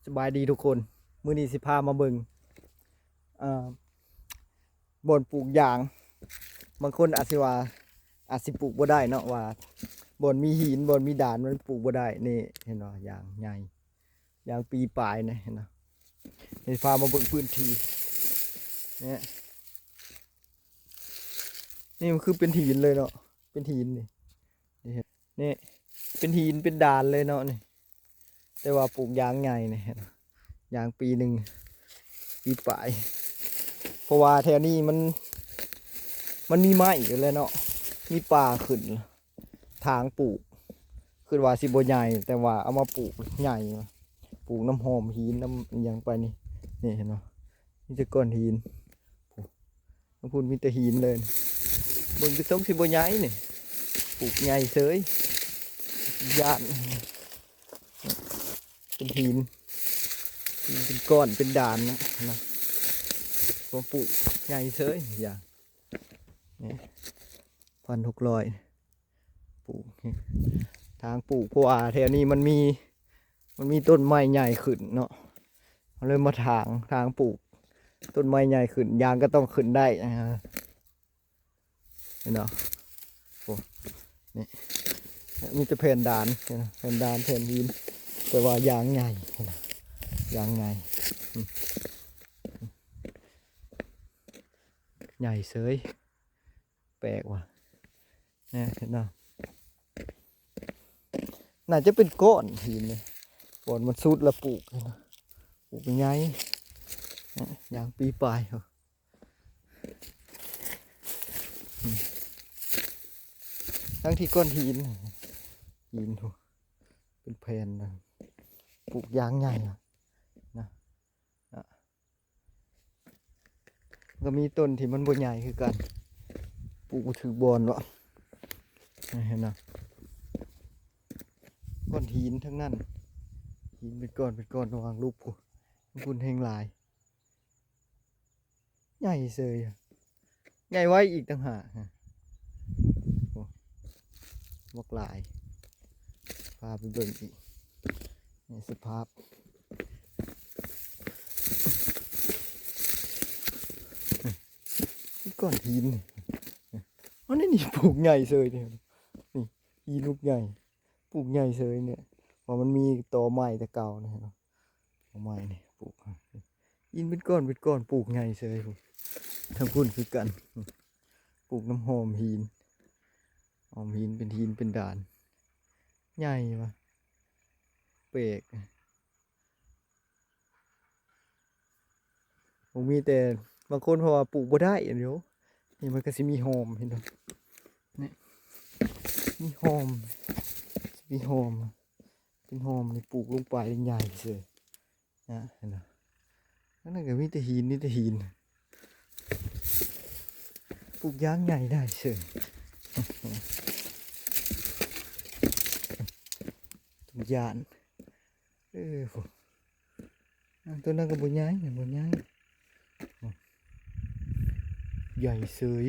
ສະບາຍດີທຸກຄົນ, ມື້ນີ້ຊິພາມາເບິ່ງ ເອີ ບ່ອນປູກຢາງ. ບາງຄົນອາດຊິວ່າ ອາດຊິປູກບໍ່ໄດ້ເນາະ ວ່າບ່ອນມີຫີນ ບ່ອນມີດານມັນປູກບໍ່ໄດ້. ນີ້ເຫັນບໍ່? ຢາງໃຫຍ່ ຢາງປີປາຍນີ້ ເຫັນບໍ່? ຊິພາມາເບິ່ງພື້ນທີ່ນີ້. ນີ້ມັນຄືເປັນຫີນເລີຍເນາະ, ເປັນຫີນນີ້ ນີ້ເປັນຫີນເປັນດານເລີຍເນາະນີ້. ແຕ່ວ່າປູກຢາງໃຫຍ່ນີ້ ຢາງປີໜຶ່ງ ປີປາຍ ເພາະວ່າແຖວນີ້ມັນ ມັນມີໄມ້ຢູ່ແລ້ວເນາະ, ມີປ່າຂຶ້ນ ຖາງປູກ ຄິດວ່າຊິບໍ່ໃຫຍ່ ແຕ່ວ່າເອົາມາປູກໃຫຍ່ ປູກນຳຫອມຫີນ ນຳຫຍັງໄປນີ້. ນີ້ເຫັນບໍ່? ມີແຕ່ກ້ອນຫີນ. ທາງພຸ້ນມີແຕ່ຫີນເລີຍ, ເບິ່ງຄືຊົງຊິບໍ່ໃຫຍ່ນີ້. ປູກໃຫຍ່ເສີຍ ຢ້ານ ເປັນຫີນ ເປັນກ້ອນເປັນດານນະ. ມາປູກໃຫຍ່ເສີຍ ຢ່າງນີ້ ພັນຫົກຮ້ອຍ ປູກ ທາງປູກ ເພາະວ່າແຖວນີ້ມັນມີ ມັນມີຕົ້ນໄມ້ໃຫຍ່ຂຶ້ນເນາະ, ເຮົາເລີຍມາຖາງ ທາງປູກ ຕົ້ນໄມ້ໃຫຍ່ຂຶ້ນ ຢາງກໍຕ້ອງຂຶ້ນໄດ້. ເຫັນບໍ່? ໂອ້ ນີ້ ມີແຕ່ແຜ່ນດານ ເຫັນບໍ່? ແຜ່ນດານ ແຜ່ນຫີນ ແຕ່ວ່າຢາງໃຫຍ່ ເຫັນບໍ່? ຢາງໃຫຍ່ ອືມ ໃຫຍ່ເສີຍ ແປກວ່າ ແນ່ ເຫັນບໍ່? ໜ້າຈະເປັນກ້ອນຫີນນີ້ ບ່ອນມັນສຸດລະປູກ ເຫັນບໍ່? ປູກໃຫຍ່ ແນ່ ຢາງປີປາຍ ທັງທີ່ກ້ອນຫີນ ຫີນ ໂອ້ ເປັນແຜ່ນນະ ປູກຢາງໃຫຍ່ນະ ນະ. ກໍມີຕົ້ນທີ່ມັນບໍ່ໃຫຍ່ຄືກັນ ປູກບໍ່ຖືກບ່ອນເນາະ. ເຫັນບໍ່? ກ້ອນຫີນທັງນັ້ນ ຫີນເປັນກ້ອນເປັນກ້ອນ ລະຫວ່າງລູກພຸ້ນ ພຸ້ນແຮງຫຼາຍ ໃຫຍ່ເສີຍ ໃຫຍ່ໄວອີກຕ່າງຫາກ. ໂອ້ ບັກຫຼາຍ ພາໄປເບິ່ງອີກ ໃນສະພາບ ກ້ອນຫີນນີ້ ອັນນີ້ ນີ້ ປູກໃຫຍ່ເສີຍນີ້ ນີ້ ຫີນລູກໃຫຍ່ ປູກໃຫຍ່ເສີຍນີ້ ເພາະມັນມີຕໍໄມ້ແຕ່ເກົ່ານີ້ເນາະ. ເອົາໄມ້ນີ້ປູກ ຫີນເປັນກ້ອນເປັນກ້ອນ ປູກໃຫຍ່ເສີຍ ທາງພຸ້ນຄືກັນ ປູກນຳຫອມຫີນ ຫອມຫີນເປັນຫີນເປັນດານ ໃຫຍ່ວ່າ ແປກ. ບໍ່ມີແຕ່ບາງຄົນເຂົາວ່າປູກບໍ່ໄດ້ ອັນດຽວນີ້ມັນກໍຊິມີຫອມ ເຫັນບໍ່? ນີ້ ມີຫອມ ມີຫອມ ເປັນຫອມນີ້ ປູກລົງໄປໃຫຍ່ເສີຍນະ ເຫັນບໍ່? ອັນນັ້ນກໍມີແຕ່ຫີນ ມີແຕ່ຫີນ ປູກຢາງໃຫຍ່ໄດ້ເສີຍ ຢ້ານ ເອີ ໂອ້ ອັນຕົວນັ້ນກໍບໍ່ໃຫຍ່ ບໍ່ໃຫຍ່ ໃຫຍ່ເສີຍ